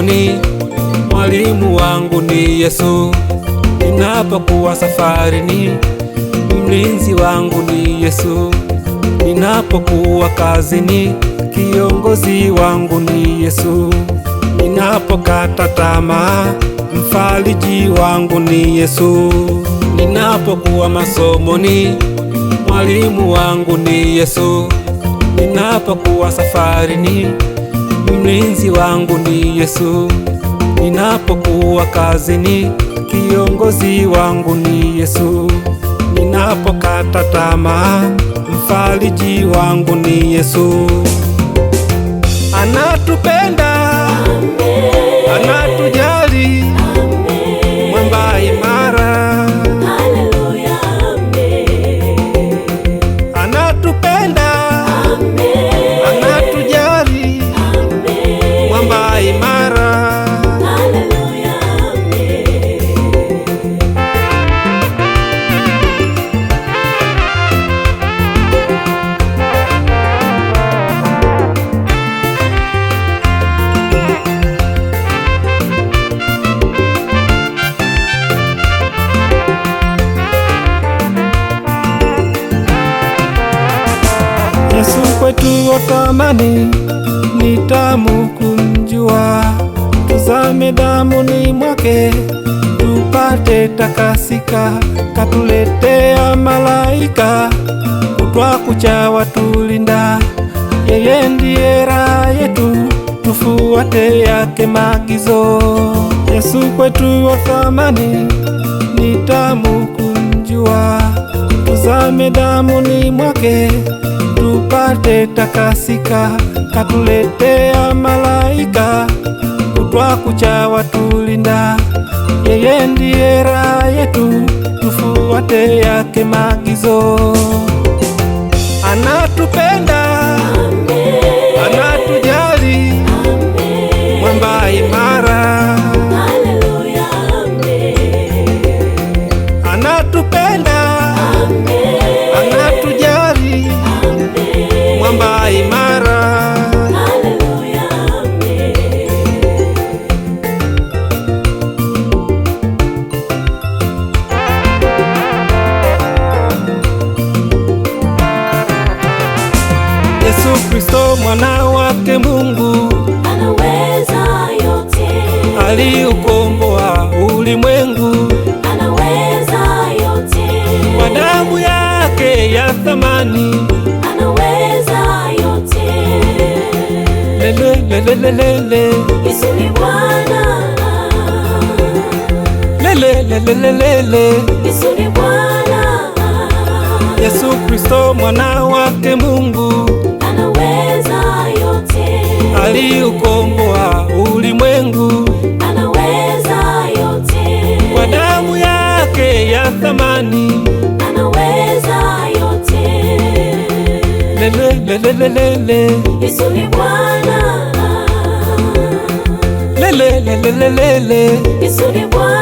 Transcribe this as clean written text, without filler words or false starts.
masomoni, mwalimu wangu ni Yesu. Ninapokuwa safarini, mlinzi wangu ni Yesu. Ninapokuwa kazini, kiongozi wangu ni Yesu. Ninapokata tamaa, mfariji wangu ni Yesu. Ninapokuwa masomoni, mwalimu wangu ni Yesu. Ninapokuwa safarini, mlinzi wangu ni Yesu. Ninapokuwa kazini, kiongozi wangu ni Yesu. Ninapokata tamaa, mfariji wangu ni Yesu. Anatupenda, anatujali, mwamba imara. Haleluya, amen. Anatupenda, Amen. anatujali, Amen. mwamba imara. Haleluya, amen. Yesu kwetu wa thamani, ni tamu kumjua. Tuzame damuni mwake, tupate takasika. Katuletea malaika, kutwa kucha watulinda. Yeye ndiye raha yetu, tufuate yake maagizo. Yesu kwetu wa thamani, ni tamu kumjua. Tuzame damuni mwake, tupate takasika. Katuletea malaika, kutwa kucha watulinda. Yeye ndiye raha yetu, tufuate yake maagizo. Anatupenda, anatujali, mwamba imara. Haleluya, amen. Anatupenda, Amen. anatujali, Amen. mwamba imara. Haleluya, amen. Yesu Kristo mwana wake Mungu Anaweza yote, aliukomboa ulimwengu anaweza yote, kwa damu yake ya thamani. anaweza yote. Lelelelelele, Yesu ni Bwana, lelelelelele. Yesu ni Bwana, Yesu Kristo mwana wake Mungu anaweza yote, aliukomboa ulimwengu anaweza yote, kwa damu yake ya thamani. anaweza yote. Lelelelelele, Yesu ni Bwana, lelelelelele. Yesu ni Bwana.